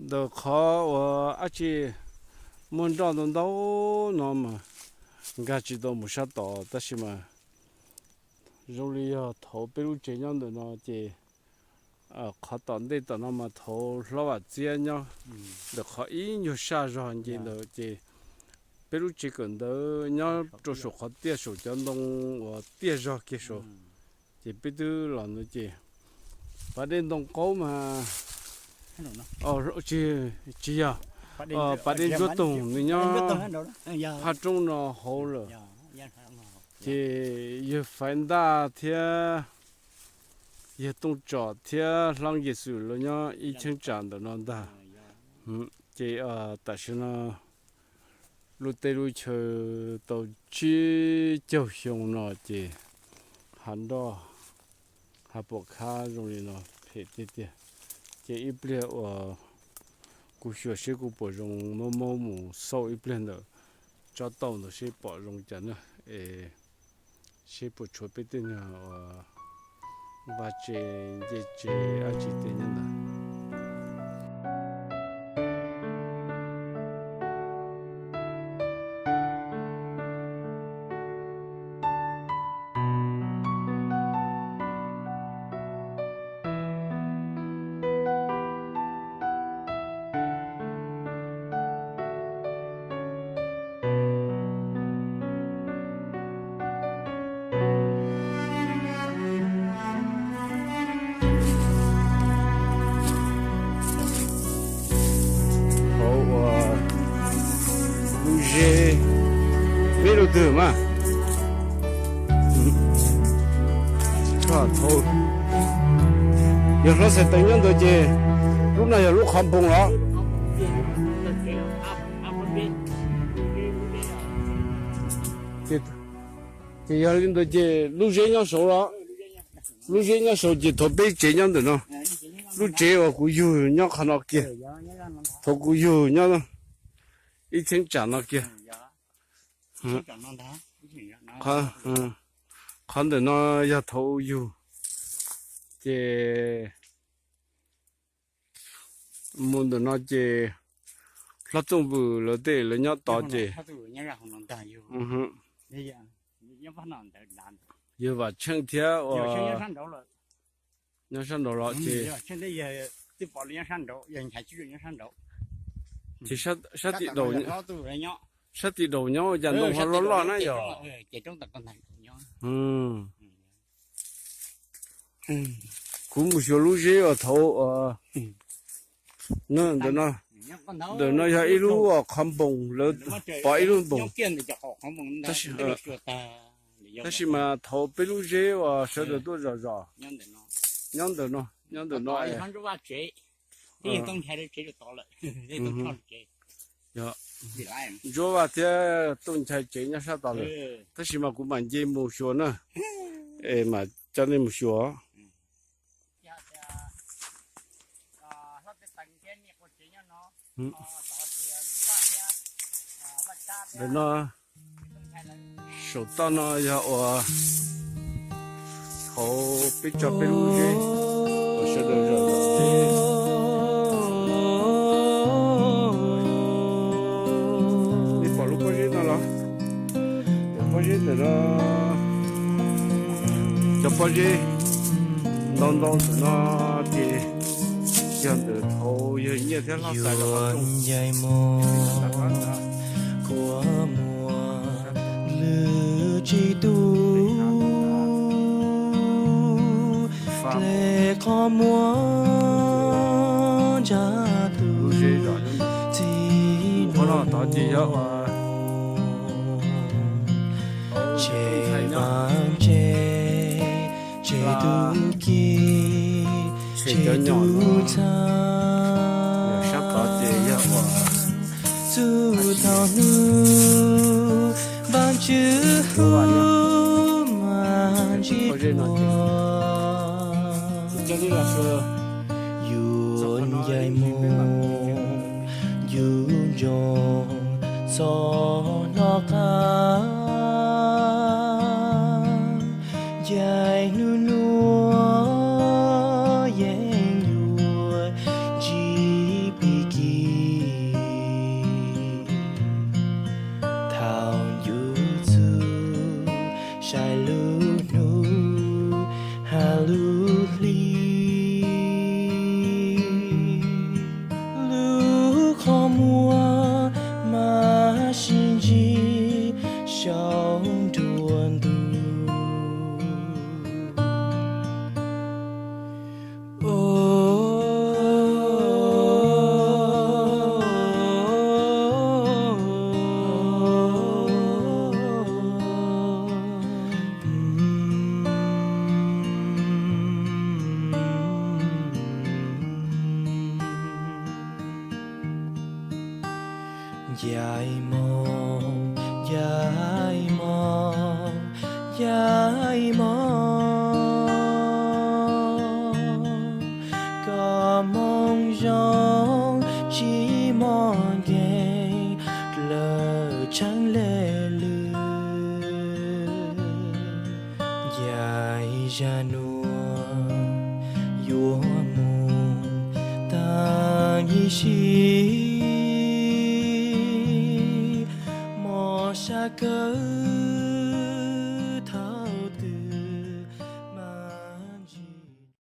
Ntawm qhov uas dab tsi muaj nroj ntau ntau no mas nkag tsis tau mus sab tod, tab sis mas zoo li yog thaum peb lub tsev nyob ntawm no ces qhov tom ntej tom no mas thaum hlob Vam Txiab nyob ntawm qhov ib nyuag saj zog nce ntawd ces peb lub tsev kawm ntawv nyob rau saum qhov tiaj saum cov ntoo uas tiaj zog kiag saud. Ces peb twb los ntawd ces pas dej ntoo qaub mas, tsis yog, pas dej ntsuab toog nws nyob phaj roob no hauv lawm. Ces yawg Faiv Ntaj thiab yawg Tooj Tsom thiab Hlob Yes Xwm lawv nyob ib cheeb tsam ntawm no ntag. Ces tam sim no lub teb lub chaw tau tsib caug xyoo no ces hav nroj hav pom khab zoo li no phem tiag tiag. Ces ib pliag uas kuv xyuas seb kuv puas zoo mob mob mus xauj ib pliag ntawm tsob tauj ntawd seb pom zoo cas na, es seb puas tshuav peb tej nyuag uas vaj tse ncej tse dab tsi tej nyob ntawd. Hauv uas lub zeb peb lub twg mas, yog hlob Xais Teev nyob ntawd ces lub no yog lub qhov npoos los. Ces yog li ntawd ces lub zeb nyob saud los, lub zeb nyob saud ces thaum peb tsev nyob ntawm no, lub tsev uas kuv yug nyob qhov no kiag, thaum kuv yug nyob ib cheeb tsam no kiag. Qhov ntawm no yog thaum yug, ces mus ntawm no ces hlob Txooj Vwm lawv tej lawv nyob tod ces yawg Vam Tsheej thiab uas nyob sab nraud los ces, ces sab tim daus nyob cas ntoo ho loj loj na yog. Kuv mus xyuas lub zeb uas thaum ntawm no, ntawm no yog ib lub qhov npoos, lawv pov ib lub npoos. Tab sis mas thaum peb lub zeb uas sawv daws tuaj zom zom nyob ntawm no, nyob ntawm no. Ntsuab Vaj thiab Tooj Nchai tsev nyob sab tod lawm, tab sis mas kuv mam nce mus xyuas na, es mam coj nej mus xyuas. Ntawm no, saum toj no yog uas hauv peb tso peb lub zeb uas sawv daws zom zom. Nej pom lub pob zeb no los? Cov pob zeb ntawm no, cov pob zeb ntau ntau ntawm no ces yog ntawm thaum yawg Nyiaj thiab Hlob Xais los nyob. Kua muag lwm tsis tu, dle qhov muag ntsa tus txiv no. Tseg vaj tseg, tseg tub ki, tseg tub ntxhais. Sab tod ces yog uas txug thaum hnub Vaajtswv hu mas ntsib dua. Yus ncaim mus yus ntsoog txog hlo qab, ncaim hnub nuav yeej yuav ntsib pig Ncaim mog, ncaim mog, ncaim mog, koj moo zoo tsis mog nkees dlawg tsheeb le lwm. Ncaim zaj nuav yuav moog taag ib sim, mob sab kawg.